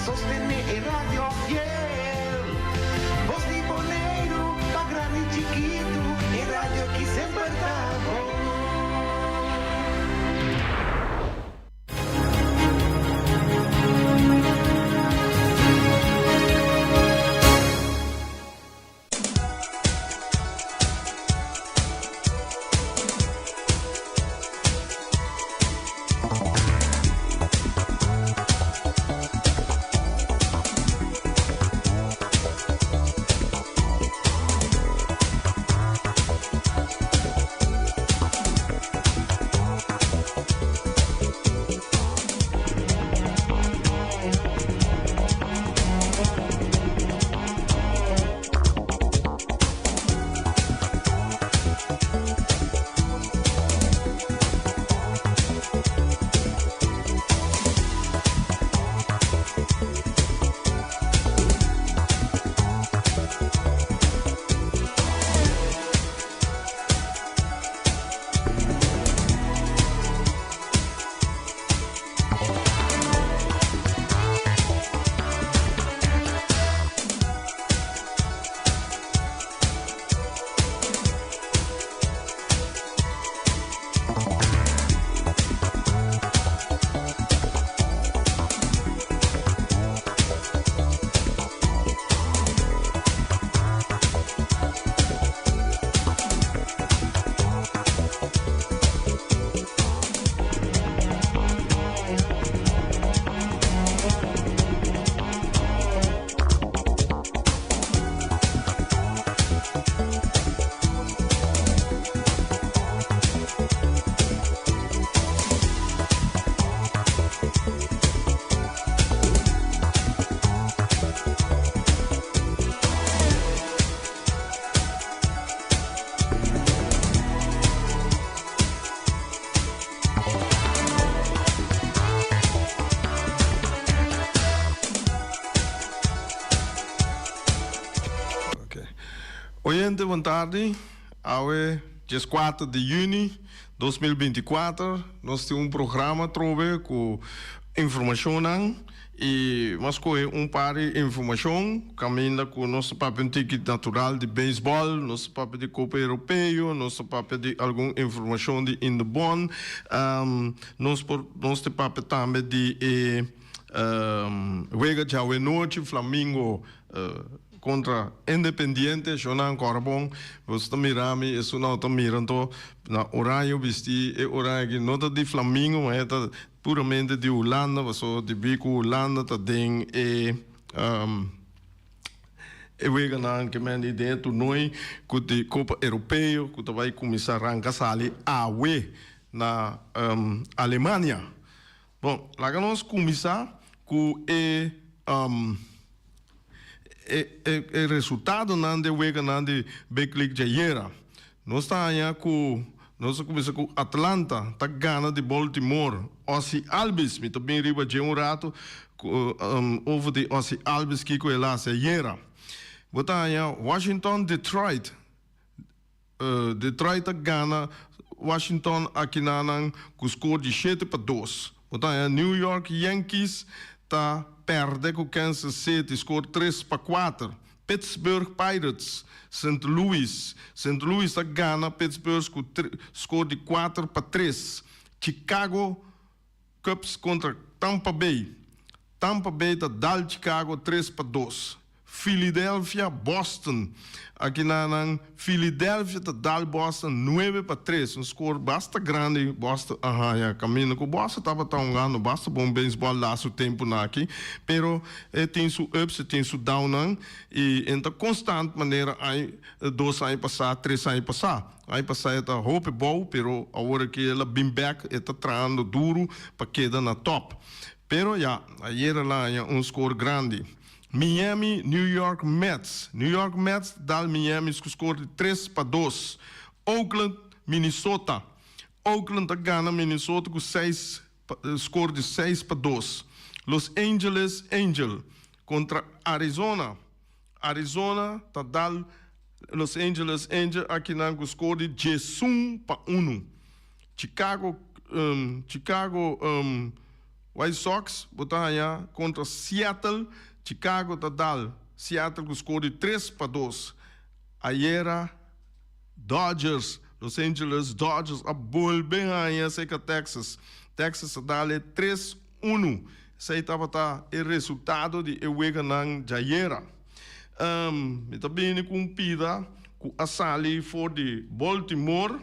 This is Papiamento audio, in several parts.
sostené e radio fiel. Bos di Boneiru, pa grandi i chikitu, e radio ki semper ta bon. Oyente bon tardi, awe dieskuater di yüni 2024 nos tin un programa atrobe ku informashonnan I mas kohe un par di informashon kaminda ku nos ta papia un tiki natural di beisbòl, nos ta papia di Kopa Europeo, nos ta papia di algun informashon di In de Bon, nos por nos ta papia tambe di e wega djawe nochi Flamingo kontra Independiente, shownan kòrda bon, boso ta mira mi, esun nan ta mira anto na oraño bisti, e oraño aki no ta di Flamingo ma e ta Puramente di Hulanda, pasobra debí ku Hulanda ta den e e weganan ke men di den e toernooi ku di Kopa Europeo ku ta bai kuminsá ranka sali awe na Alemania. Bon, laga nos kuminsá ku e e resultadonan di e weganan di Big League djayera. Nos ta haña ku nos a kuminsá ku Atlanta ta gana di Baltimore. Ozzie Albies, mi ta bin riba dje un ratu ku over di Ozzie Albies kiko el a hasi ayera. Bo ta haña Washington Detroit. Detroit ta gana Washington akinanan ku skor di 7-2. Bo ta haña New York Yankees ta pèrdè ku Kansas City skor 3-4. Pittsburgh Pirates, Sint Louis. Sint Louis ta gana Pittsburgh ku skor di 4-3. Chicago Cubs kontra Tampa Bay. Tampa Bay ta dal Chicago 3-2. Philadelphia, Boston. Aki na nan Philadelphia ta dal Boston 9-3, un score basta grandi Boston a haña. Caminda cu Boston tabata hungando basta bon baseball laatste temponan aki, pero e tin su ups, e tin su downnan y e no ta constant manera aña, dos aña pasa, tres aña pasa. Aña pasa e ta hopi bou, pero awor aki el a bin bek, e ta trahando duro pa keda na top. Pero ya, ayer el a haña un score grandi. Miami, New York Mets. New York Mets dal Miami ku skor di 3-2. Oakland, Minnesota. Oakland ta gana Minnesota ku seis skor di 6-2. Los Angeles Angel kontra Arizona. Arizona ta dal Los Angeles Angel akinan ku skor di 11-1. Chicago, Chicago. White Sox bo ta haña kontra Seattle, Chicago ta dal Seattle ku skor di 3-2. Ayera Dodgers, Los Angeles Dodgers a bolbe haña serka Texas. Texas a dal e 3-1. Esei tabata e resultado di e weganan djayera. Mi ta bini ku un pida ku a sali for di Baltimore.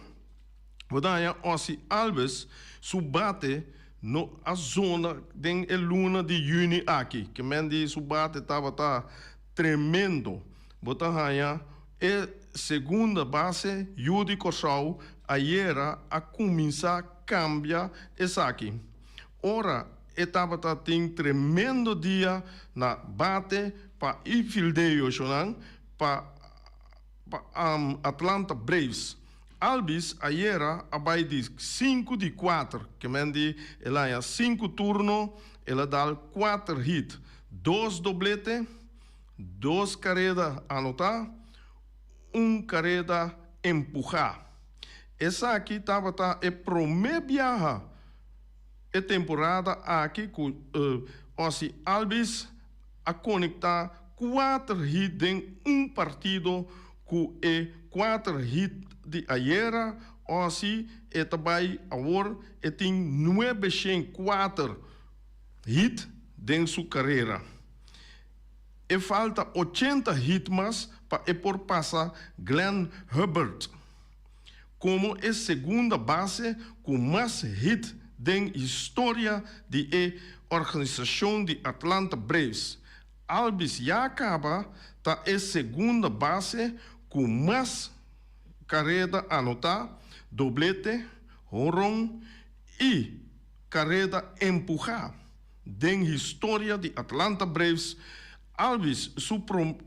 Bo ta haña Ozzie Albies su bate no a zona den e luna di yüni aki. Ke men di su bate tabata tremendo. Bo ta haña e segunda base yu di Kòrsou ayera a kuminsá kambia esaki. Ora e tabata tin tremendo dia na bate pa e fildeo shonan pa pa Atlanta Braves. Albies ayera a bai di sinku di kuater, ke men di el a haña sinku turno, el a dal kuater hit, dos doblete, dos kareda anotá, un kareda empuhá. Esaki tabata e promé biaha e temporada aki ku Ozzie Albies a konektá kuater hit den un partido ku e kuater hit di ayera, Ozzie e ta bai awor e tin 904 hit den su karera. E falta 80 hit mas pa e por pasa Glenn Hubbard komo e segunda base ku mas hit den historia di e organisashon di Atlanta Braves. Albies ya kaba ta e segunda base ku mas kareda anotá, doblete, honron i kareda empuhá den historia di Atlanta Braves. Albies su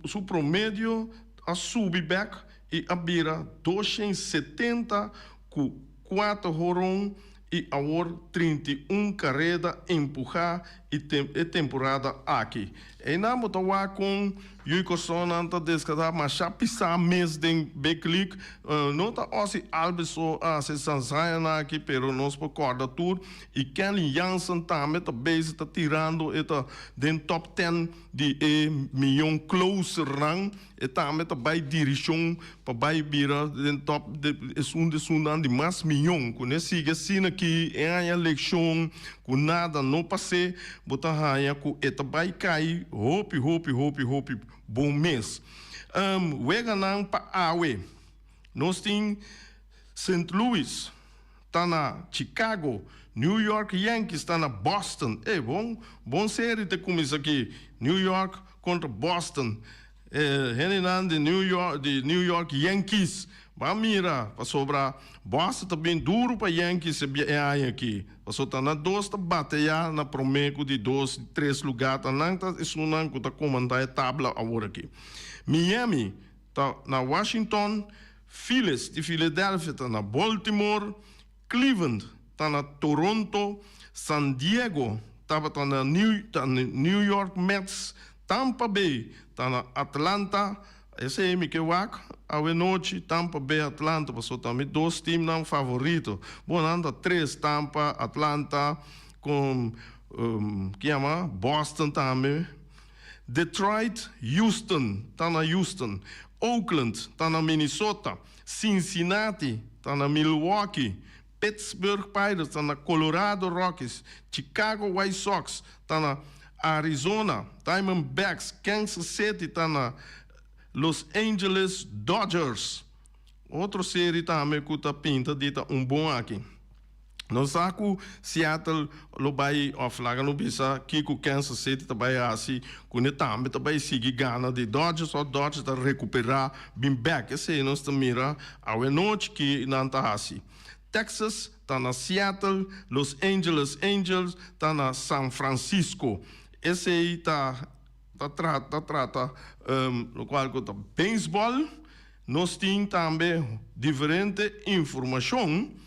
su promedio a subi bek i a bira 270 ku kuater horon i awor 31 kareda empuhá i e temporada aki. Einan bo ta wak kon Yui Kòrsounan ta deskatá masha pisá mes den Big League. No ta Ozzie Albies so a hasi sansayanan aki, pero nos por kòrda tur. I Kenley Jansen tambe ta bezig ta tirando, e ta den top ten di e miyon closernan. E tambe ta bai dirishon pa bai bira den top de esun di esunnan di mas miyon. Ku ne sigui asina ki e haña lekshon ku nada no pas'é, bo ta haña ku e ta bai kai hopi hopi hopi hopi bon mes. Weganan pa awe. Nos tin Sint Louis ta na Chicago, New York Yankees ta na Boston. Ey, bon bon serie ta kuminsá aki. New York kontra Boston. E hendenan di New York di New York Yankees ban mira pasobra Boston ta bin duru pa Yankees e e aña aki. Pasobra ta nan dos ta bateya na promé ku di dos di tres lugá ta nan ta esunnan ku ta komandá e tabla awor aki. Miami ta na Washington, Phillies di Philadelphia ta na Baltimore, Cleveland ta na Toronto, San Diego tabata na New ta New York Mets, Tampa Bay ta na Atlanta, esei mi ke wak awe nochi, Tampa Bay Atlanta pasobra ta mi dos teamnan favorito. Bon nan ta tres, Tampa, Atlanta ku ki yama Boston tambe. Detroit, Houston ta na Houston, Oakland ta na Minnesota, Cincinnati ta na Milwaukee, Pittsburgh Pirates ta na Colorado Rockies, Chicago White Sox ta na Arizona Diamondbacks, Kansas City ta na Los Angeles Dodgers. Otro serie tambe ku ta pinta di ta un bon aki. Nos sa ku Seattle lo bai òf laga no bisa kiko Kansas City ta bai hasi kuné tambe ta bai sigui gana di Dodgers òf Dodgers ta rekuperá bin bèk. Esei nos ta mira awenochi ki nan ta hasi. Texas ta na Seattle, Los Angeles Angels ta na San Francisco. Esei ta ta trata trata lokual ku ta beisbòl. Nos tin tambe diferente informashon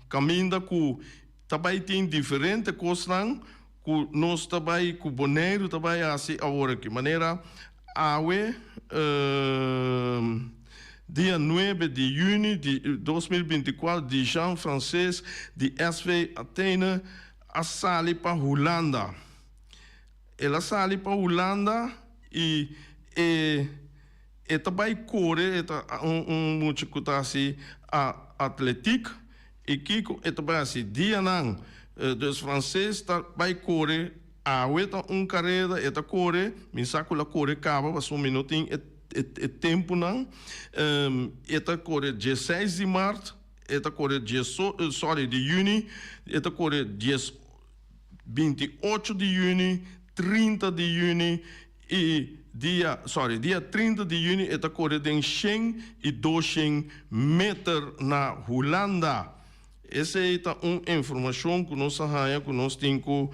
kaminda ku ta bai tin diferente kosnan ku nos ta bai ku Boneiru ta bai hasi awor aki. Manera awe dia nuebe di yüni di 2024 Dijan Frances di SV Athene. a sali pa Hulanda. El a sali pa Hulanda i e e ta bai kore, e ta un un mucha ku ta hasi atletiek i kiko e ta bai hasi dianan dus Frances ta bai kore awe ta un kareda e ta kore mi sa ku el a kore kaba pasobra mi no tin e e tempunan e ta kore dieseis di mart e ta kore dieso sorry di yüni e ta kore dies 28 di yüni, 30 di yüni i dia, sorry, dia 30 di yüni e ta kore den 100 i 200 meter na Hulanda. Esei ta un informashon ku nos a haña ku nos tin ku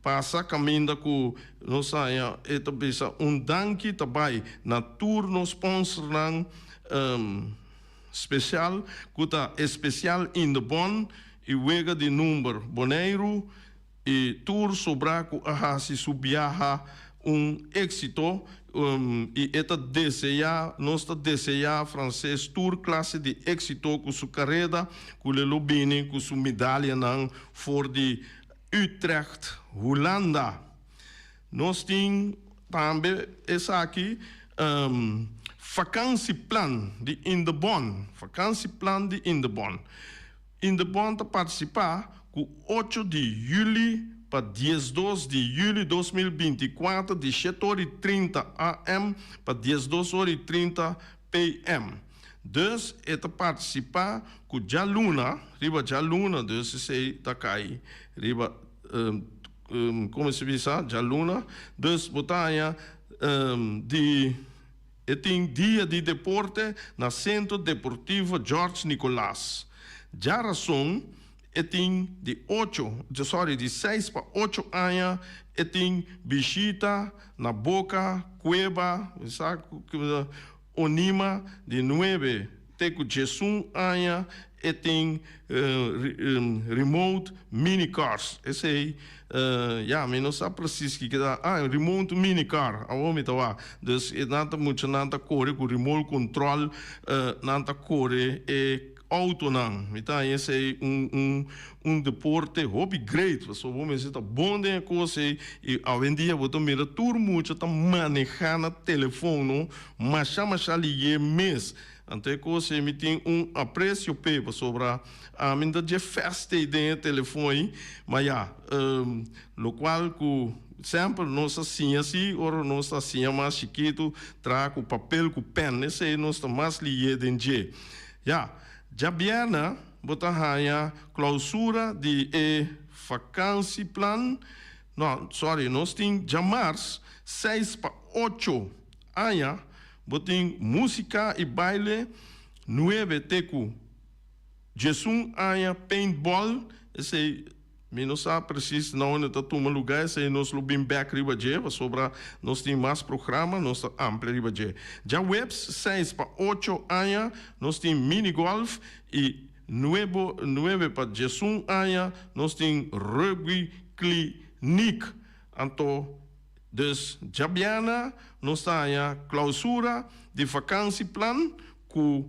pasa kaminda ku nos a haña e ta bisa un danki ta bai na tur nos sponsornan spesial ku ta Especial Indebon i Wega di Number Boneiru i tur sobrá ku a hasi su biaha un éksito i e ta deseá, nos ta deseá Frances tur klase di éksito ku su kareda ku lo bini ku su medalianan for di Utrecht, Hulanda. Nos tin tambe esaki vakansieplan di Indebon, vakansieplan di Indebon. Indebon ta partisipá ku 8 di yüli pa 12 di yüli 2024 di 7:30 AM pa 12:30 PM. Dus e ta partisipá ku djaluna, riba djaluna, dus esei ta kai riba komo se bisa, djaluna, dus bo ta haña di e tin dia di deporte na Sentro Deportivo George Nicolaas. Djarason e tin di 8, sorry, di 6 pa 8 aña e tin bishita na Boka Kueba, sa Onima di 9 te ku 11 aña e tin remote minicars. Esei, ya, mi no sa precies kiko ta. Ah, remote minicar. Awor mi ta wak. Dus nan ta mucha nan ta kore ku remote control, nan ta kore e outonan. Mi ta haña esei un deporte hopi great. Pasobra bo mester ta bon den e kos ei i awendia bo ta mira tur mucha ta manehá na telefon, no? Masha masha lihé mes. Anto e kos ei mi tin un apresio p'e pasobra ami ta dje fast ei den e telefon ei. Ma ya, lokual ku semper nos a siña si ora nos ta siña mas chikitu traha ku papel ku pèn, esei nos ta mas lihé den dje. Ya, djabièrnè bo ta haña klousura di e vakansieplan, no, sorry, nos tin djamars 6 pa 8 aña bo tin músika i baile, 9 te ku 11 aña paintball, esei mi no sa precies na unda ta tuma lugá, esei nos lo bin bèk riba dje, pasobra nos tin mas programa, nos ta amplia riba dje. Djaweps 6 pa 8 aña nos tin mini golf i 9 pa 11 aña nos tin rugby clinic. Anto dus djabièrnè nos ta haña klousura di vakansieplan ku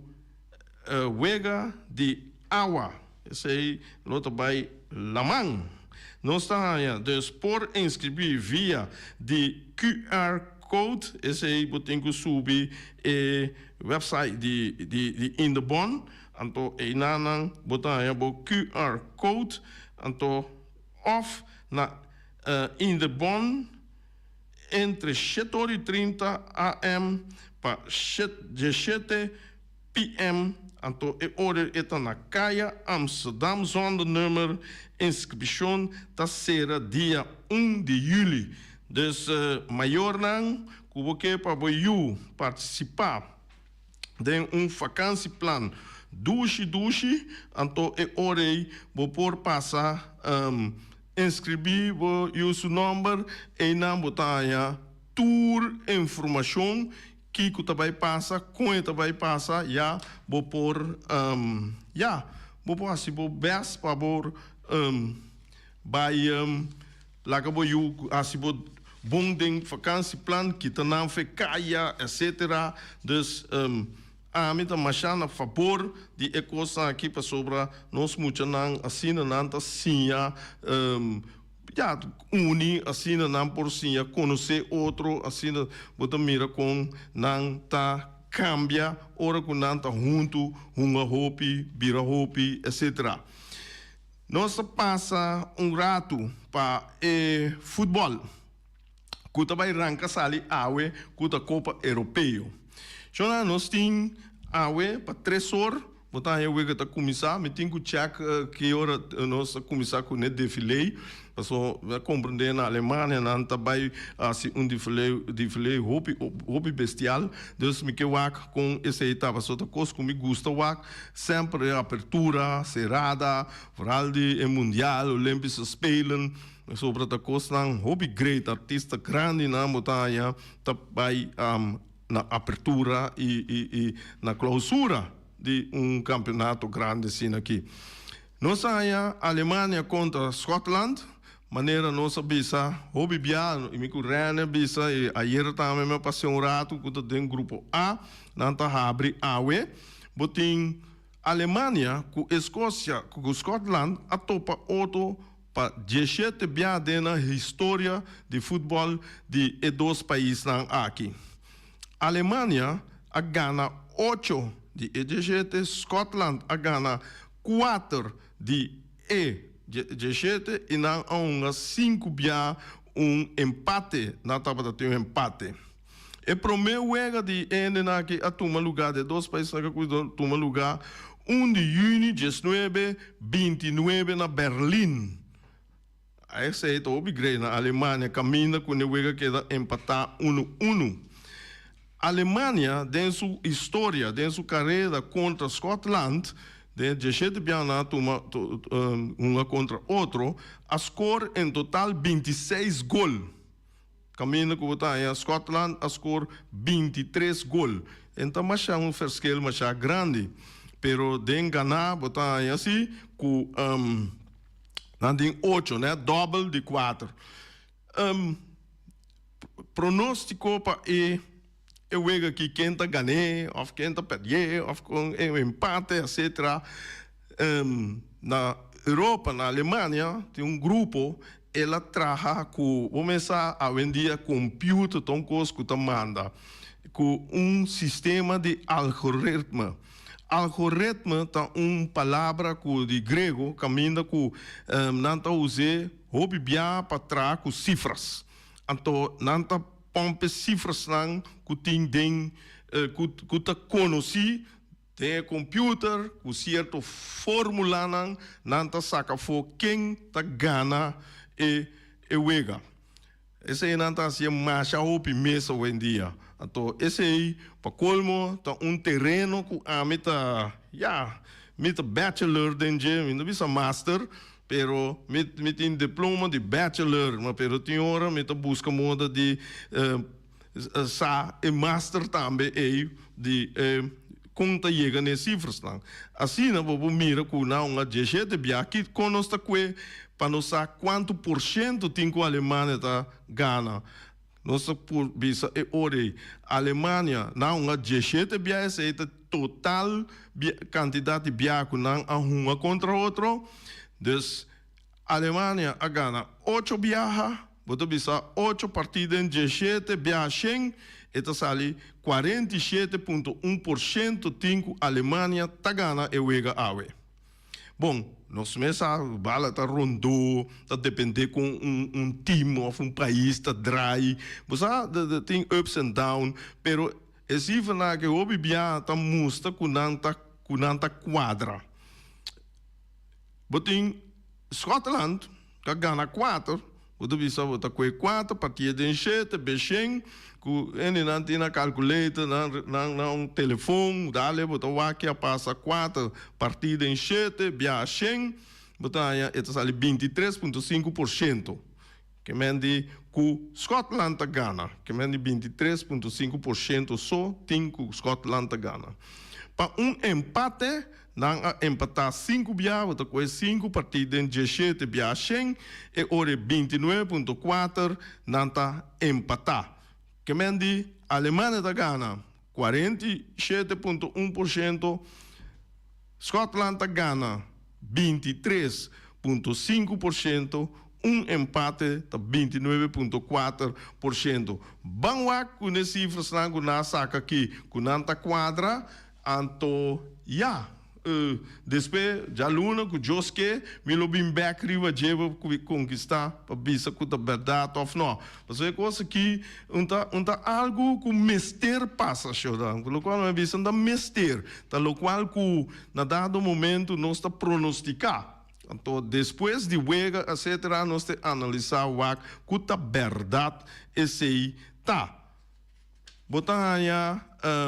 wega di awa. Esei lo ta bai laman. Nos ta haña dus por inskribí via di QR code, esei bo tin ku subi e website di Indebon, anto einan bo ta haña bo QR code, anto òf na Indebon entre 7:30 AM pa 7 PM, anto e ora e ta na Kaya Amsterdam zonder nummer. Inskripshon ta sera dia 1 di yüli. Dus mayornan ku bo ke pa bo yu partisipá den un vakansieplan dushi dushi, anto e ora ei bo por pasa inskribí bo yu su nòmber, einan bo ta haña tur informashon kiko ta bai pasa, kon e ta bai pasa, ya bo por ya bo por hasi bo bèst pa bo bai laga bo yu hasi bo bon den vakansieplan, kita nan fe kaya, etcetera. Dus. Ami ta masha na fabor di e kosnan aki pasobra nos muchanan asina nan ta siña ya uni, asina nan por siña konosé otro, asina bo ta mira kon nan ta kambia ora ku nan ta huntu, hunga hopi, bira hopi, etcetera. Nos ta pasa un ratu pa e futbòl. Ku ta bai ranka sali awe ku ta Kopa Europeo. Shona nos tin awe pa tres or bo ta haña wega ta kuminsá. Mi tin ku chèk ki ora nos ta kuminsá ku ne defilé. Paso mi a komprendé na Alemania nan ta bai hasi un defilé defilé hopi hopi bestial. Dus mi ke wak kon esei ta paso ta kos ku mi gusta wak semper e apertura, serada, vooral di e mundial, Olympische Spelen. Pasobra ta kosnan hopi great, artista grandinan bo ta haña ta bai na apertura i i na klousura di un kampeonato grandi asina aki. Nos a haña Alemania kontra Schotland, manera nos a bisa hopi bia, i mi ku Rene a bisa i ayer tambe mi a pas'é un ratu ku ta den grupo A, nan ta habri awe. Bo tin Alemania ku Eskosia ku Schotland a topa otro Pa dieshete bia den na historia di futbòl di e dos paisnan aki. Alemania a gana ocho di e dieshete, Scotland a gana kuater di e dieshete i nan a hunga sinku bia un empate, nan tabata tin un empate. E promé wega di e hendenan aki a tuma lugá di e dos paisnan aki a tuma lugá un di yüni diesnuebe bintinuebe na Berlin. Esei ta hopi grei na Alemania kaminda ku e wega keda empatá unu unu. Alemania den su historia, den su karera kontra Scotland, den e dieshete biaha nan a tuma hunga kontra otro, a skor en total bintiseis gol. Kaminda ku bo ta haña Scotland a skor 23 gol. En ta masha un ferskil masha grandi. Pero den ganá bo ta haña si ku nan tin ocho, nè dòbel di kuater. Pronóstiko pa e e wega aki ken ta gan'é òf ken ta pèrd'é òf kon e empate etcetera. Na Europa, na Alemania tin un grupo el a traha ku bo mes sa awendia computer ta un kos ku ta manda ku un sistema di algoritme. Algoritme ta un palabra ku di grego kaminda ku nan ta us'é hopi bia pa traha ku sifras. Anto nan ta pòmp e sifrasnan ku tin den ku ta konosí den e computer ku sierto formulanan nan ta saka afó ken ta gana e e wega. Esei nan ta hasié masha hopi mes awendia. Anto esei pa kolmo ta un tereno ku ami ta ya mi ta bachelor den dje, mi no bisa master, Pero mi mi tin diploma di bachelor, ma pero tin ora mi ta buska moda di sa e master tambe ei di e kon ta yega na e sifrasnan. Asina bo por mira ku na un a dieshete bia ki kon nos ta kue pa nos sa kuantu por shento tin ku Alemania ta gana. Nos ta por bisa e ora ei, Alemania na hunga dieshete bia esei ta total kantidat di bia ku nan a hunga kontra otro. Dus Alemania a gana ocho biaha, bo ta bisa ocho partí den dieshete biaha shen, e ta sali 47.1% tin ku Alemania ta gana e wega awe. Bon, nos mes sa bala ta rondó, ta dependé kon un un team òf un pais ta drai. Bo sa tin ups and down, pero e sifranan aki hopi bia ta mustra ku nan ta ku nan ta kuadra. Bo tin Scotland Ta gana kuater, bo ta bisa bo ta kue kuater partia den shete, beshen, ku hende nan tin na calculator, nan nan nan un telefon, dale bo ta wak ke a pasa kuater parti den shete bia shen, bo ta haña e ta sali 23.5%. Ke men di ku Scotland ta gana, ke men di 23.5% so tin ku Scotland ta gana. Pa un empate Nan a empatá sinku bia, bo ta kohe sinku partí den dieshete bia shen, e ora e 29.4 nan ta empatá. Ke men di Alemania ta gana. 47.1%, Scotland ta gana 23.5%, un empate ta 29.4%. Ban wak ku e sifranan ku nan a saka aki ku nan ta kuadra, anto ya. Despues djaluna ku Dios ke, mi lo bin bek riba dje pa konkistá pa bisa ku ta bèrdat òf nò. Pasobra e kos aki un ta un ta algu ku mester pasa, shownan. Lokual mi a bisa un ta mester, ta lokual ku na dado momentu nos ta pronostiká. Anto despues di wega etcetera nos ta analisá wak ku ta bèrdat esei ta. Bo ta haña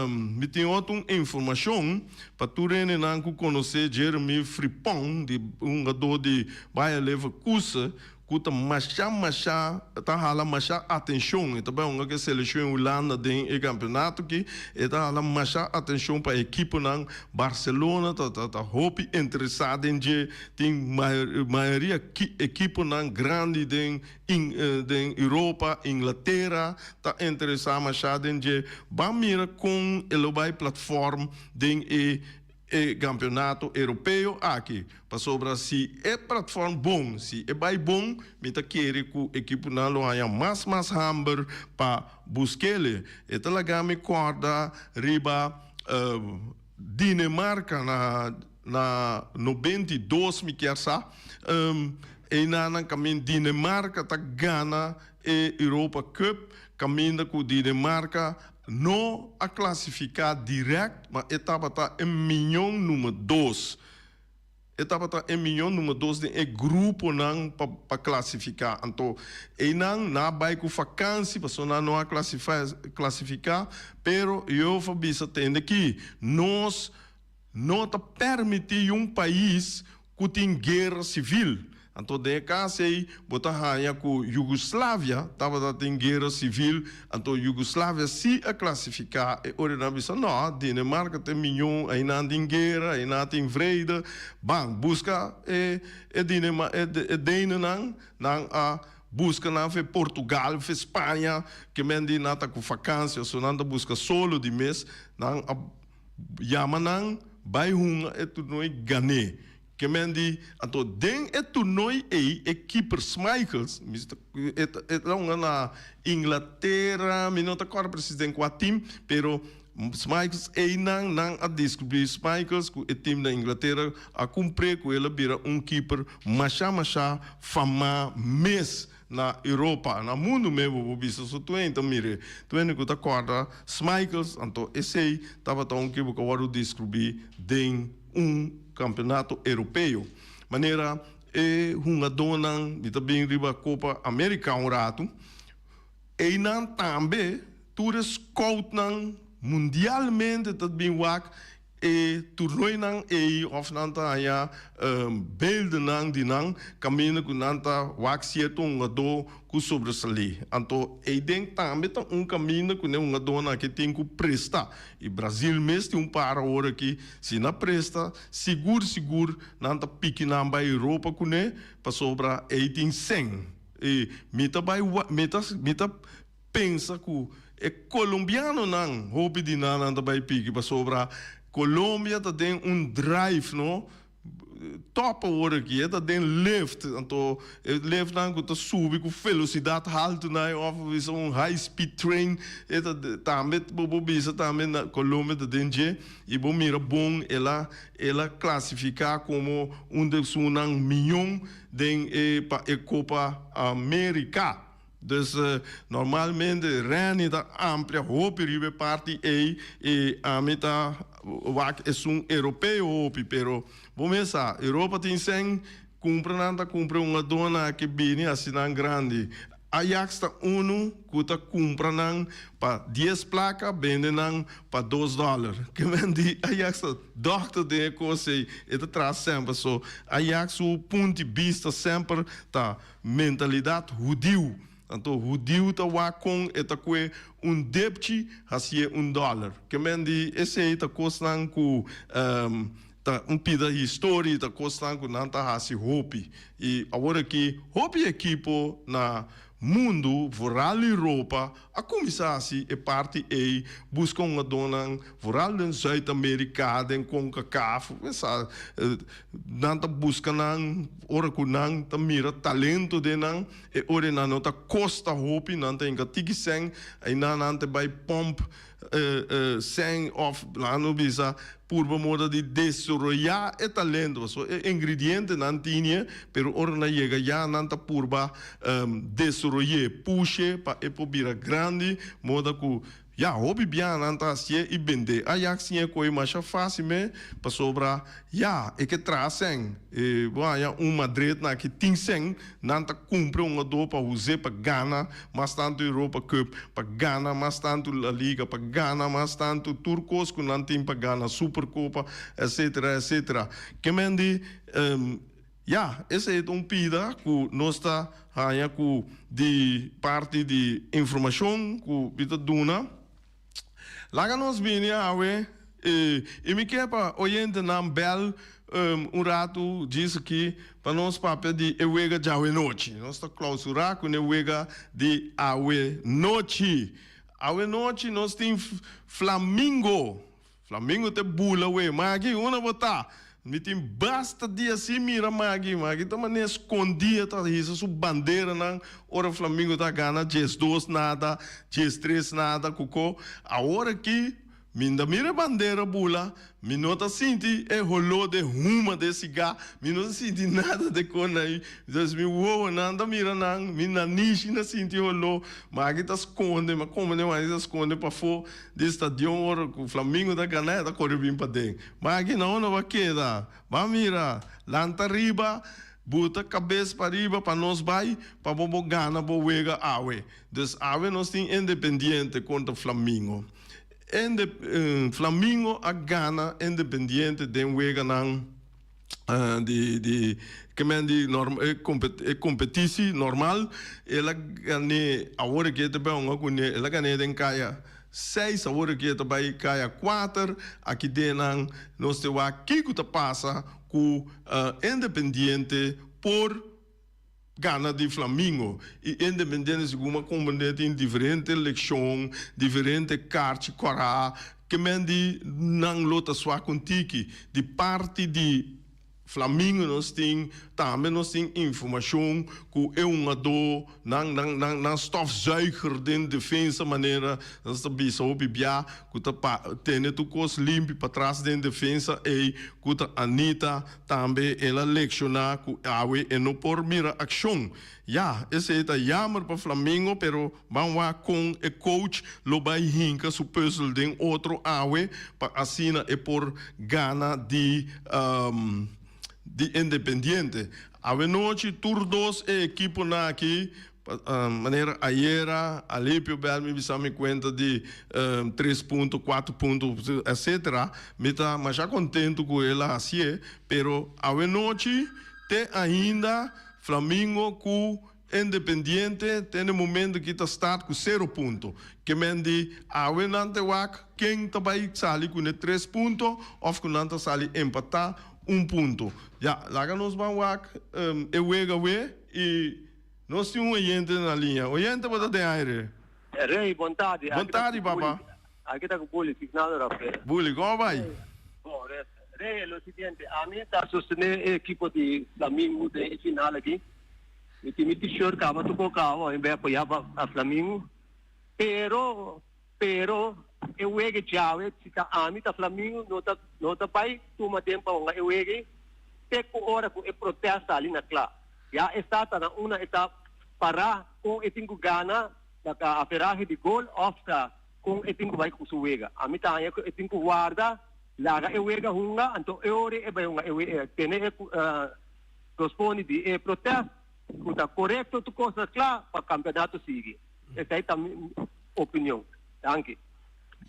mi tin otro un informashon pa tur hendenan ku konosé Jeremy Frimpong di hungadó di Bayer Leverkusen ku ta masha masha ta hala masha atenshon. E ta bai hunga ku e seleshon Hulanda den e kampeonato aki. E ta hala masha atenshon pa ekiponan. Barcelona ta ta hopi interesá den dje. Tin mayoria ekiponan grandi den Den Europa, Inglatera ta interesá mashá den dje. Ban mira kon e lo bai platform den e e kampionato europeo aki. Pasobra si e platform bon, si e bai bon, mi ta kere ku ekiponan lo haña mas mas hamber pa busk'ele. E ta laga mi kòrda riba Dinemarka na Na 92 mi kier sa, einanan kamin Dinemarka ta gana e Europa Cup, kaminda ku Dinemarka no a klasifiká dirèkt, ma e tabata e miñon number dos. E tabata e miñon number dos den e gruponan pa pa klasifiká. Anto einan nan a bai ku fakansi pasobra nan no a klasifiká, pero UEFA bisa tende ki nos No ta permití un pais ku tin guera sivil. Anto den e kas ei bo ta haña ku Yugoslavia tabata tin guera sivil, anto Yugoslavia sí a klasifiká. E ora nan a bisa, no, Dinemarka ta e miñó, einan tin guera, einan tin vrede. Ban buska e e Dinema e Denenan, nan a buska nan fe Portugal, fe Spaña, ke men di nan ta ku fakansia, so nan ta buska solo di mes, nan a. Yama nan bai hunga e toernooi gané. Ke men di, anto den e toernooi ei e keeper Schmeichels, mi ta e ta e ta hunga na Inglatera, mi no ta kòrda presis den kua team, pero Schmeichels einan nan a diskubrí Schmeichels ku e team na Inglatera a kumpr'é ku el a bira un keeper masha masha famá mes. Na Europa, na mundu mes bo por bisa so tur hende ta mir'é. Tur hende ku ta kòrda Schmeichels, anto esei tabata un ke bo ka wòrdu deskribí den un kampeonato europeo. Manera e hungadónan di ta bin riba Kopa Amerika un ratu, einan tambe tur e scoutnan mundialmente ta bin wak E turnoinan ei of nan ta haña beeldennan di nan kaminda ku nan ta wak sierto hungadó ku sobresalí. Anto eiden tambe ta un kaminda ku ne hungadónan aki tin ku presta. I Brazil mes tin un par awor aki, si nan presta, sigur sigur nan ta piki nan bai Europa kuné pasobra ei tin sèn. I mi ta bai mi ta mi ta. Pensa ku e kolombianonan hopi di nan nan ta bai piki pasobra Colombia ta den un drive no top awor aki e ta den lift anto e liftnan ku ta subi ku felosidat haltu nan of bisa un high speed train e ta tambe bo por bisa tambe na Colombia ta den dje i bo mira bon el a el a klasifika komo un di esunnan miyon den e pa e Copa America. Dus normalmente Renny ta amplia hopi riba e parti ei i ami ta wak esun europeo hopi pero bo mes sa Europa tin sèn kumpra nan ta kumpra un adona ke bini hasi nan grandi. Ajax ta unu ku ta kumpra nan pa dies plaka bende nan pa dos dòler. Ke men di Ajax ta dòkter den e kos ei e ta traha semper so Ajax su punti bista semper ta Mentalidat hudiu. Anto hudiu ta wak kon e ta kue un depchi hasié un dòler. Ke men di esei ta kosnan ku ta un pida historia, ta kosnan ku nan ta hasi hopi. I awor aki hopi ekipo na. Mundu, vooral Europa, a kuminsá hasi e parti ei, buska hungadónan, vooral den Zuid-Amerika, den Concacaf, sa, nan ta buska nan, ora ku nan ta mira talento den nan, e ora nan no ta kosta hopi, nan ta hinka tiki sèn, einan nan ta bai pòmp sèn òf laga nos bisa purba moda di desaroyá e talento, pasobra e ingredientenan tini, pero ora nan yega ya nan ta purba desaroy'é, push'é pa e por bira grandi, moda ku ya hopi biaha nan ta hasié i bend'é. Ajax tin e koe masha fásil me, pasobra ya e ke traha sèn. E bo haña un Madrid nan ki tin sèn, nan ta kumpra un hungadó pa us'é pa gana mas tantu Europa Cup, pa gana mas tantu La Liga, pa gana mas tantu tur kos ku nan tin pa gana, Supercopa, etcetera, etcetera. Ke men di, ya, esei ta un pida ku nos ta haña ku di parti di informashon ku mi ta duna. Laga nos bini awe i mi ke pa oyentenan bèl un ratu djis aki pa nos papia di e wega djawe nochi. Nos ta klausurá ku e wega di awe nochi. Awe nochi nos tin Flamingo. Flamingo te bula we. Magi, unda bo ta? Mi tin basta dia sin mira Magi. Magi ta manera skondí e ta hisa su banderanan ora Flamingo ta gana 12 nada, 13 nada ku ko. Awor aki mi no ta mira e bandera bula, mi no ta sinti e holó de huma de sigá, mi no ta sinti nada de kon ei. Dus mi wowonan ta mira nan, mi nanishi na sinti holó. Magi ta skonde, mi a komprende Magi ta skonde pafó di stadion ora ku Flamingo ta gana e ta kore bin paden. Magi na unda bo a keda? Ban mira, lanta riba, buta kabes pariba pa nos bai pa bo bo gana bo wega awe. Dus awe nos tin Independiente kontra Flamingo. Inde Flamingo a gana Independiente den weganan di di ke men di norm e e kompetisi normal. El a gan'é awor aki e ta bai hunga kuné, el a gan'é den kaya seis, awor aki e ta bai kaya kuater. Aki den nan nos te wak kiko ta pasa ku Independiente por gana di Flamingo. I Independiente segun mi a komprendé tin diferente lekshon, diferente karchi kòrá ke men di nan lo ta swak un tiki. Di parti di Flamingo nos tin tambe nos tin informashon ku e hungadó nan nan nan nan stofzuiger den defensa manera nos ta bisa hopi bia ku ta pa tene tur kos limpi patras den defensa ei ku ta Anita. Tambe el a lekshoná ku awe e no por mira akshon. Ya, esei ta yamer pa Flamingo, pero ban wak kon e coach lo bai hinka su pùzel den otro awe pa asina e por gana di di Independiente. Awe nochi tur dos e ekiponan aki Manera ayera Alipio bel mi bisa mi cuenta di tres punto, cuatro punto, etcetera. Mi ta masha contento cu el a hacié, pero awenochi te ainda Flamingo cu Independiente te na e momento aki ta start cu cero punto. Ke men di awe nan te wak ken ta bay sali cu ne tres punto of cu nan ta sali empata un punto. Ya, laga nos ban wak e wega we y. Nos tin un oyente na liña. Oyente bo ta den aire. Rey, bon tardi. Bon tardi, papa. Aki ta ku Bully, Signaldo Rafael. Bully, komo bai? Bon, resta. Rey, lo siguiente, ami ta sostené e ekipo di Flamingo den e final aki. Mi tin mi t-shirt kaba tur por kaba, mi bai apoyá pa Flamingo. Pero, pero, e wega djawe, si ta ami ta Flamingo, no ta, no ta bai tuma den pa hunga e wega ei te ku ora ku e protest sali na kla. Ya e sa ta na una e ta pará kon e tin ku gana ta aferahe di gol òf ta kon e tin ku bai ku su wega. Ami ta haña ku e tin ku warda laga e wega hunga anto e ora e bai hunga e tene e rospondi di e protest ku ta korekto tur kos ta kla pa kampeonato sigui. Esei ta mi opinion. Danki.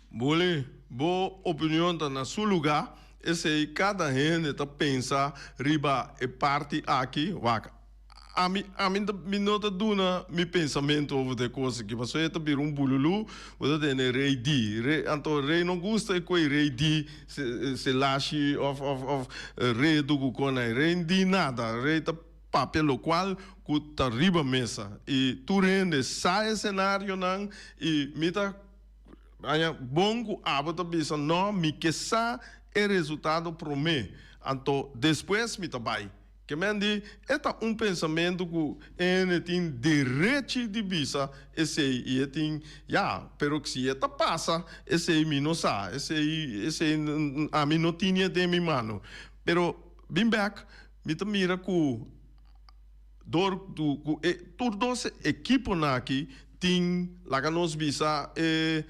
Bole, bo opinion ta na su lugá, esei kada hende ta pensa riba e parti aki, wak, ami, ami ta, mi no ta duna mi pensamentu over di e kos aki, pasobra e ta bira un bululú, bo ta tende rei di, rei, anto rei no gusta e koe rei di se, se lashi of, of, of redu ku kon ei, rei di nada, rei ta papia lokual. ku ta riba mesa i tur hende sa e senarionan i mi ta haña bon ku abo ta bisa no mi ke sa e resultado promé anto despues mi ta bai. Ke men di e ta un pensamentu ku e hende tin derechi di bisa esei i e tin ya pero si e ta pasa esei mi no sa esei esei ami no tini den mi mano pero bin bek mi ta mira ku Dor ku e tur dos ekiponan aki tin, laga nos bisa e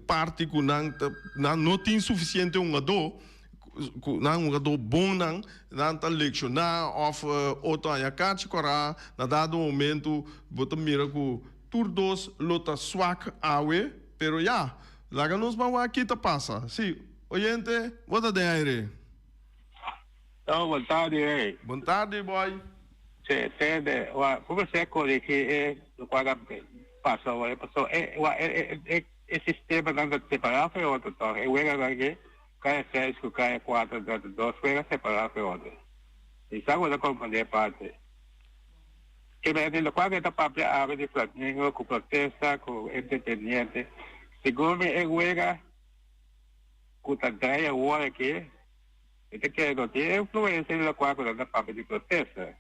parti ku nan ta nan no tin sufisiente hungadó, ku nan hungadó bonnan nan ta lekshoná òf otro haña kachi kòrá na dado momento bo ta mira ku tur dos lo ta swak awe, pero ya, laga nos ban wak ki ta pasa. Si, oyente, bo ta den aire. Oh, bon tardi, hey. Bon tardi, boy. Se, tende, wa, como se corrigi e lo cual a pasa ahora, pasó, e, wa, e, e, e, e sistema nan ta separá fe otro toch, e wega nan ke, kaya seis ku kaya kuater, nan ta dos wega separá fe otro. I sa ku ta komprendé parte. Ke men di lo cual ke ta papia awe di Flamingo ku protesta ku Independiente, segun mi e wega ku ta draai awor aki, E ta kere no tin influencia di locual cu nan ta papia di protesta.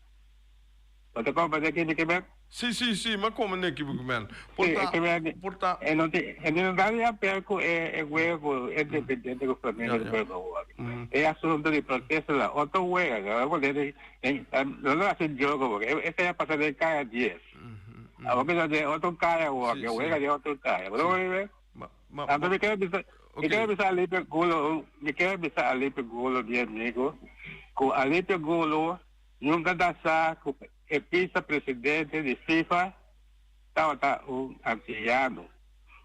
Bo ta comprende aki mi kimen? Si, si, si, m'a comprende aki bo kimen. Por Si, ta, e kimen, por ta. e no tin, e no ta di apel cu e e wega cu Independiente cu Flamengo Ya, ta ya. juega awor. E asunto di protesta la otro wega, nan a pone den, den, nan lo haci jogo porque e esey a pasa den caya dies. Awor mi ta den otro caya awor, Si, e si. wega den otro caya. Bo ta comprende? Ma, ma, Anto bo, mi ker bisa, mi ok. ker bisa Alipio Gulo, mi ker bisa Alipio Gulo mi amigo, ku Alipio Gulo nunka ta sa ku e visa presidente di FIFA tabata un antillano.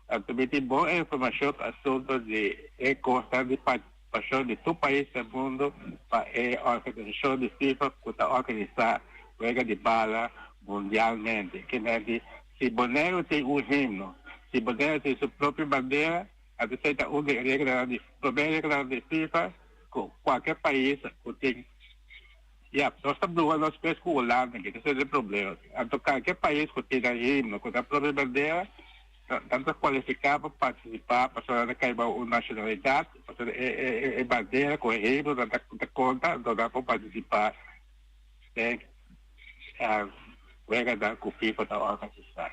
Anto mi tin bon informashon ku asunto di e kosnan di partisipashon di tur pais den mundo pa e organisashon di FIFA ku ta organisá wega di bala mundialmente. Kimente Si Boneiru tin un himno, si Boneiru tin su propio bandera, anto esei ta un di e reglanan di promé reglanan di FIFA ku kualke pais ku tin ya nos ta bruha nos mes ku Hulanda aki esei ta e problema anto kalke pais ku tin nan himno ku nan propio bandera nan ta kualifiká pa partisipá pasobra nan ta kai bou un nashonalidat pasobra e bandera ku e himno nan ta konta anto nan por partisipá den Weganan ku FIFA ta organisá.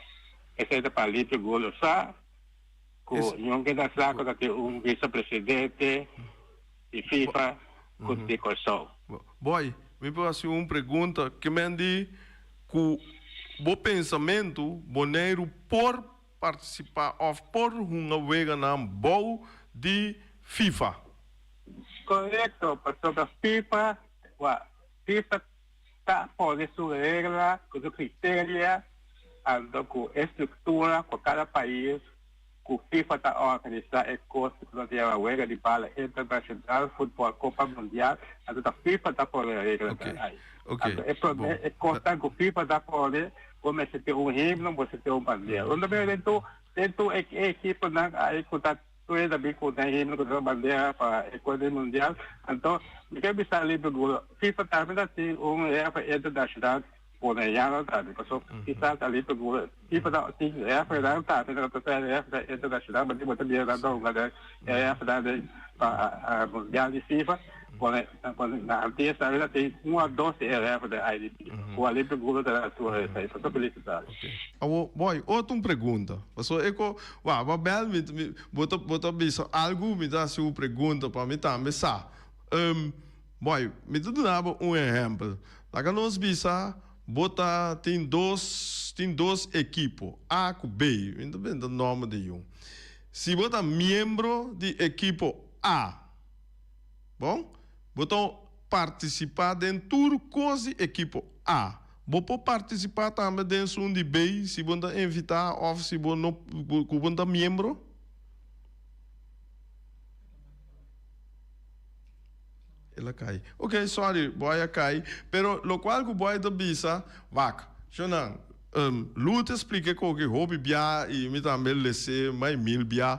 Esei ta pa Alipio Gulo sa ku niun keda sa ku ta tin un visepresidente di FIFA ku di Kòrsou. Boy, mi por hasi un pregunta ke men di ku bo pensamentu Boneiru por partisipá òf por hunga weganan bou di FIFA? Korekto, pasobra FIFA, FIFA ta pone su regla ku su kriteria anto ku e struktura ku kada pais ku FIFA ta organisá e kos ku nos yama wega di bala internashonal, futbòl kopa mundial, anto ta FIFA ta pone e reglanan ai. Anto e promé e kosnan ku FIFA ta pone, bo mester tin un himno, bo mester tin un bandera. Unda mira den tur den tur e ekiponan ai ku ta Tur ta bin ku nan himno ku nan bandera pa e Kopa Mundial. Anto mi ke bisa libre ku FIFA tambe ta tin un refa internashonal boneriano tambe. Pasobra kisas a libre ku FIFA ta tin refernan tambe nan ta trae refernan internashonal manera bo ta mira nan ta hunga den e refernan den pa mundial di FIFA. Pone na antes tambe ta tin un of dos di e refernan ai di FIFA ku a libre ku ta na tur esei. Pasobra felisitá. Awor, boy, otro un pregunta. Pasobra e ko, wak, bo a bel mi, mi, bo ta, bo ta bisa algu, mi ta hasi un pregunta pa mi tambe sa. Um, boy, mi ta duna bo un ehèmpel. Laga nos bisa bo ta tin dos, tin dos ekipo, A ku B, mi ta benta nòmber di yun. Si bo ta miembro di ekipo A, bon, bo ta partisipá den tur kos di ekipo A. Bo por partisipá tambe den esun di bay si bo ta invitá òf si bo no ku bo ta miembro. El a kai. Ok, sorry, boy a kai. Pero lokual ku boy ta bisa, wak, shownan, Lu ta splika e koki hopi bia i mi tambe les'é mai mil bia.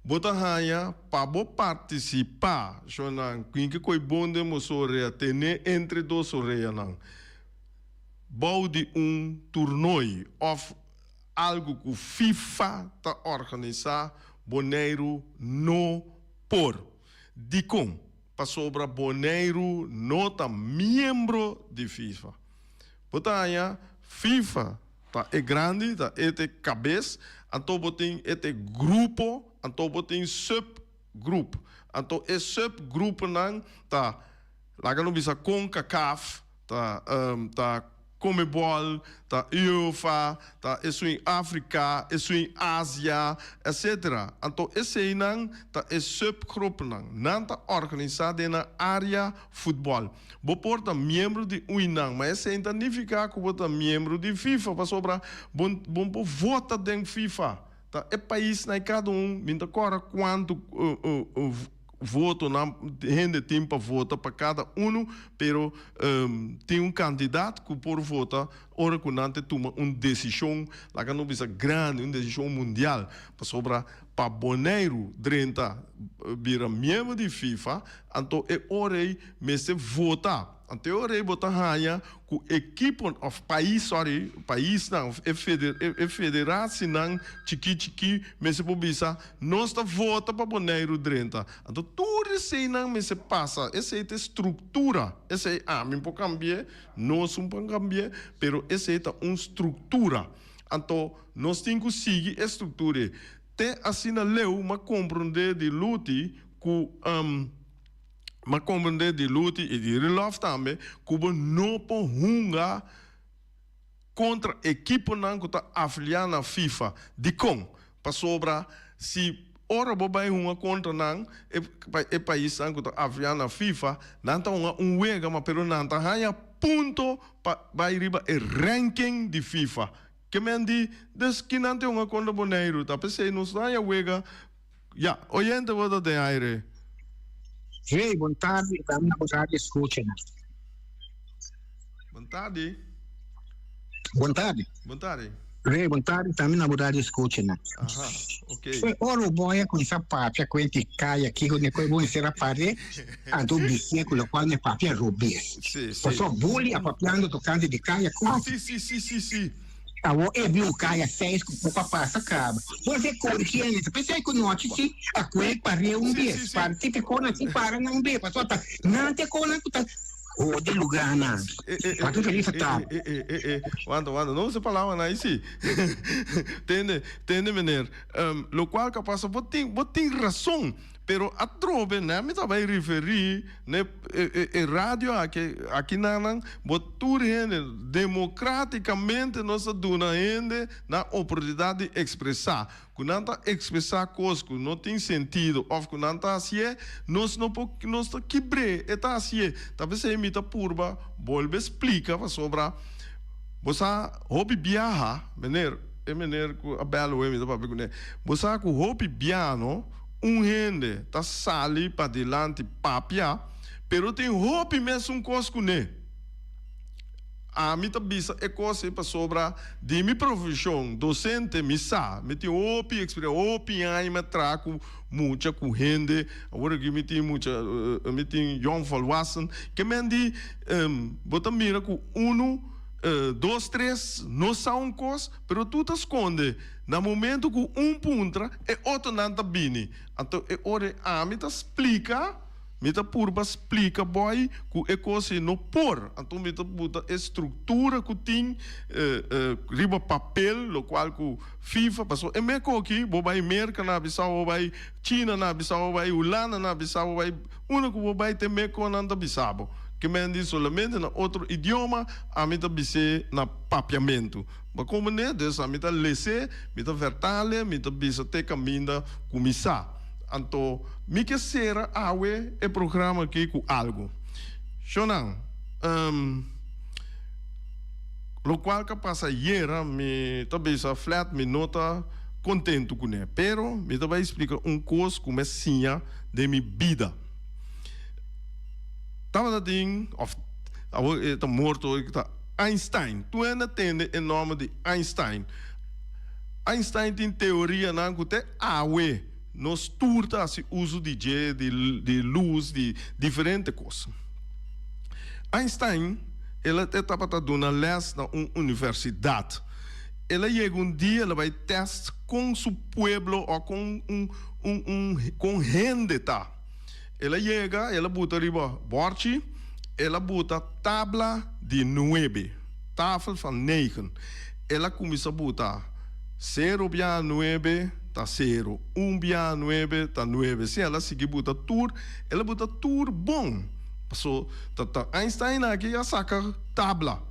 Bo ta haña pa bo partisipá, shownan, kin ke koi bon den boso orea, ten'é entre dos oreanan. bou di un toernooi òf algu ku FIFA ta organisá, Boneiru no por. Dikon? Pasobra Boneiru no ta miembro di FIFA. Bo ta haña FIFA ta e grandi, ta e te kabes, anto bo tin e te grupo, anto bo tin subgrup. Anto e subgruponan ta, laga nos bisa Concacaf, ta ta Comebol, ta UEFA, ta esun in Africa, esun in Asia, etcetera. Anto eseinan ta e subgroepnan. Nan ta organisa den nan area futbol. Bo por ta miembro di uinan, ma esei ta nifica cu bo ta miembro di FIFA, pasobra bo bo por vota den FIFA. Ta e paisnan cada un, mi ta cora cuanto Voto nan hende tin pa vota pa kada unu, pero tin un kandidat ku por vota ora ku nan te tuma un desishon, laga nos bisa grandi, un desishon mundial. Pasobra pa Boneiru drenta bira miembro di FIFA, anto e ora ei mester vota. Anto e ora ei bo ta haña ku ekipo òf pais, sorry, paisnan òf e e federasinan chikí chikí mester por bisa nos ta vota pa Boneiru drenta. Anto tur eseinan mester pasa, esei ta e struktura, esei ami por kambi'é, nos un por kambi'é, pero esei ta un struktura. Anto nos tin ku sigui e struktura ei. Te asina leu m'a komprondé di Luti ku. M'a comprende di Luti y di Rilov tambe cu bo no por hunga contra ekiponan cu ta afilia na FIFA. Dicon? Pasobra si ora bo bay hunga contra nan, e paisnan cu ta afilia na FIFA, nan ta hunga un wega ma pero nan ta haya punto pa bay riba e ranking di FIFA. Ke men di, dus kinan ta hunga contra Boneiru? Ta p'esey nos no haya wega. Ya, oyente bo ta den aire. Hey, bon tardi, dame na bo radio escucha. Bon tardi. Bon tardi. Bon tardi. Hey, bon tardi, tambe na bo radio escucha. Aha, ok. Foi oro boya con esa papia cuenti calla kiko ne koi bon sera pare anto bisie ku lo cual ne papia robes. Sí, sí. Paso bully a papiando tocante di calla ku. Sí, sí, sí, sí, sí. Awor e biu kaya seis ku poko a pasa kaba. Bo se korigé ta pensai ku nochi si a kue par'é un bes. Par tipikonan si para nan un bes pasobra ta nan ta e konan ku ta hode lugánan. Wak infelis a taba. E e e e wanta wanta no usa palabranan ai si. Tende tende meneer lokual ku a pasa bo tin bo tin rason. Pero atrobe ne mi ta bay referi ne e radio aki aki nan bo tur hende democraticamente nos ta duna hende nan oportunidad di expresa cu nan ta expresa cos cu no tin sentido of cu nan ta hacié nos no por nos ta kibr'é e ta hacié ta pesey mi ta purba bolbe splica pasobra bo sa hopi biaha meneer e meneer cu a bel awe mi ta papia cune bo sa cu hopi biaha no. Un hende ta sali padilanti papia, pero tin hopi mesun kos kuné. Ami ta bisa e kos ei pasobra di mi profeshon dosente mi sa, mi tin hopi eksperensia, hopi aña mi a traha ku mucha, ku hende, awor aki mi tin mucha, mi tin yòn volwassen, ke men di bo ta mira ku unu, dos, tres no sa un kos, pero tur ta skonde. Na momento ku un puntra, e otronan ta bini. Anto e ora ei ami ta splika, mi ta purba splika boy ku e kos ei no por. Anto mi ta buta e struktura ku tin riba papel, lokual ku FIFA, pasobra e me koki bo bai Merka nan a bisa bo bai China nan a bisa bo bai Hulanda nan a bisa bo bai unda ku bo bai te me konan ta bisa bo. Ke men di solamente na otro idioma, ami ta bis'é na papiamentu. Bo komprendé? Dus ami ta les'é, mi ta vertal'é, mi ta bisa te kaminda ku mi sa. Anto mi ke sera awe e programa aki ku algu. Shonnan, lokual ka pasa ayera mi ta bisa flat mi no ta kontentu kuné, pero mi ta bai splika un kos ku mi a siña den mi bida. Tabata tin, òf awor e ta morto, e ta. Einstein. Tur hende a tende e nòmber di Einstein. Einstein tin teorianan ku te awe nos tur ta hasi uso di dje, di lus, di diferente kos. Einstein. El a e tabata duna lès na un universidat. El a yega un dia el a bai tèst kon su pueblo o kon un un un kon hende ta. El a yega el a buta riba bòrchi, el a buta tabla di nuebe, tafel van negen. El a kuminsá buta sero bia nuebe ta sero, un bia nuebe ta nuebe. Si el a sigui buta tur, el a buta tur bon. Paso ta ta Einstein aki a saka tabla.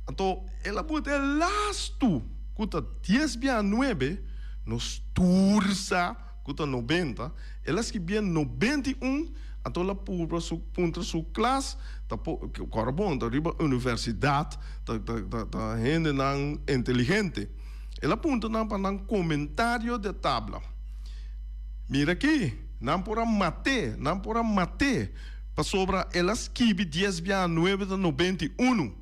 Anto el a buta e lastu ku ta dies bia nuebe, nos tur sa ku ta nobenta, el a skibié 91, anto el a purba su puntra su klas, ta po kòrda bon ta riba universidat ta ta ta ta hendenan inteligente. El a puntra nan pa nan komentario di e tabla. Mira aki, nan por a mat'é, nan por a mat'é, pasobra el a skibi dies bia nuebe ta 91.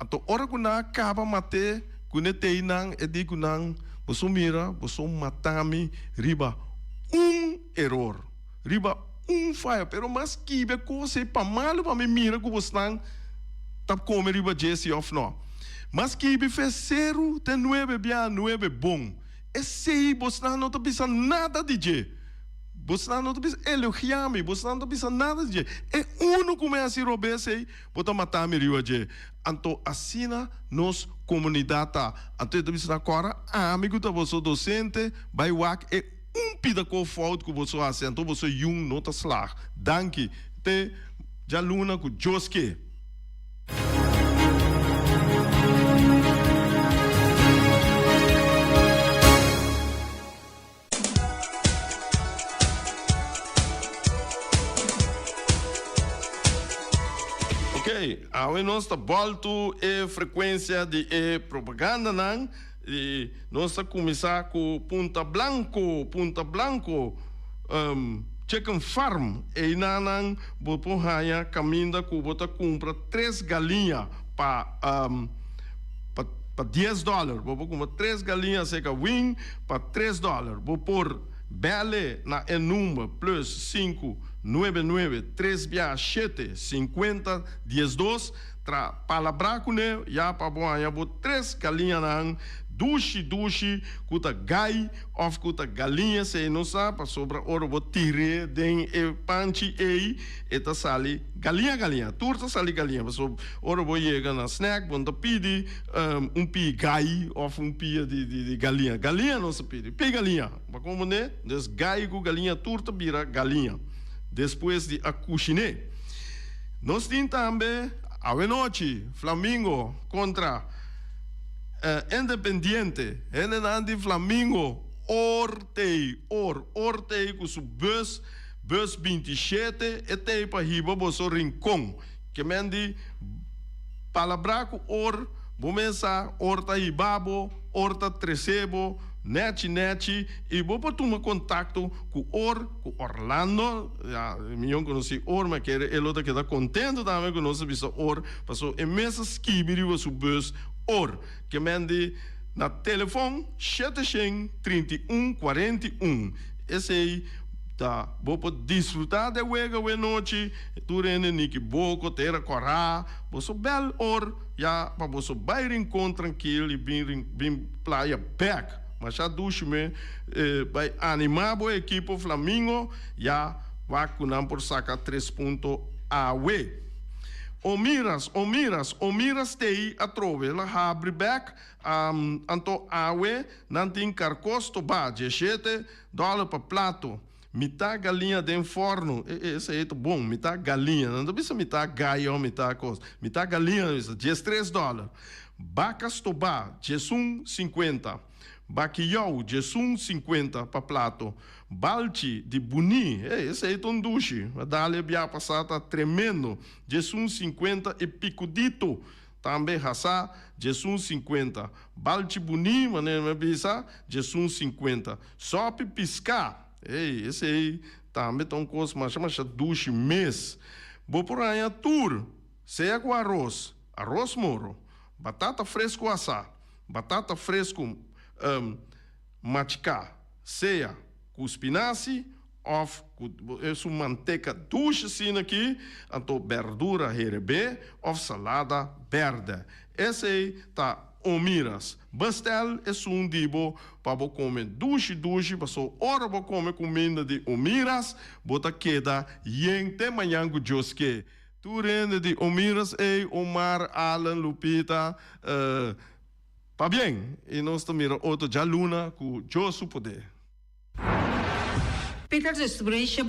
Anto ora ku nan a kaba mat'é kuné tei nan, e di ku nan, Boso mira, boso mata mi riba un eror, riba un fayo, pero mi a skibi e kos ei pa malu pa mi mira ku bosnan ta kome riba dje si òf nò. Mi a skibi fe seru te nuebe bia nuebe bon. Esei bosnan no ta bisa nada di dje. Bosnan no ta bisa elogiá mi, bosnan no ta bisa nada di dje. E unu ku mi hasi robes ei, bo ta mata mi riba dje. Anto asina nos komunidat ta. Anto e ta bisa nan, Kòrda ami ku ta boso dosente, bai wak e un pida ko fout ku boso hasi, anto boso yun no ta slag. Danki. Te djaluna ku Dios ke. Ok, awe nos ta bòltu e frekuensia di e propagandanan i nos ta kuminsá ku Punta Blanco, Punta Blanco Chicken Farm. Einanan bo por haña kaminda ku bo ta kumpra tres galiña pa pa dies dòler. Bo por kumpra tres galiña seka wing pa tres dòler. Bo por bèl'e na e number plus sinku nuebe nuebe tres bia shete sinkuenta diesdos. Tra palabrá kuné ya pa bo haña bo tres galiñanan dushi dushi ku ta gai Of ku ta galiña esei no sa, pasobra ora bo tir'é den e panchi ei, e ta sali galiña galiña. Tur ta sali galiña, pasobra ora bo yega na snack bo no ta pidi un pia gai of un pia di galiña. Galiña nos ta pidi, pia galiña. Bo komprendé? Dus gai ku galiña tur ta bira galiña despues di a kushiné. Nos tin tambe awenochi Flamingo kontra. Independiente, hendenan di Flamingo, or tei, or, or tei ku su bus, bus 27, e tei pa hiba boso Rincon. Ke men di palabrá ku or, bo mes sa, or ta hiba bo, or ta trese bo, nèchi nèchi, i bo por tuma kontakto ku or, ku Orlando, ya, mi yon konosí or, ma kere e lo ta keda kontento tambe ku nos a bisa or, paso e mes a skibi riba su bus or. Ke men di na telefon 731 41. Esei ta bo por disfruta de wega awe nochi, tur hende niki boko, tera kòrá, boso bèl or ya pa boso bai Rincon trankil i bin bin playa bèk. Masha dushi me bai anima bo ekipo Flamingo ya wak ku nan por saka tres punto awe. Omiras, Omiras, Omiras tei atrobe la habri bek anto awe nan tin karkos toba 17 dollar pa plato. Mitá galiña den fòrnu, e e esei ta bon, mitá galiña, nan ta bisa mitá gayo, mitá kos, mitá galiña nan bisa 13 dòler. Baka stobá, 11 50. Bakiyou, 11 50 pa plato. Balchi di buní, e esei ta un dushi, a dal e bia pasá ta tremendo, 11 50 e pikudito tambe hasá, 11 50. Balchi buní, manera mi a bisa, 11 50. Sòpi piská, ey, esei tambe ta un kos masha masha dushi mes. Bo por haña tur, sea ku aros, aros moro, batata fresku asá, batata fresku machiká, sea ku spinasi. òf ku esun manteka dushi asina aki, anto bèrdura herebé òf salada bèrdè. Esei ta Omiras. Bestèl esun di bo pa bo kome dushi dushi, paso ora bo kome kuminda di Omiras bo ta keda yen te mañan ku Dios ke. Tur hende di Omiras ei, Omar, Allen, Lupita, pabien! I nos ta mira otro djaluna ku Dios su poder. Peter Restauratie.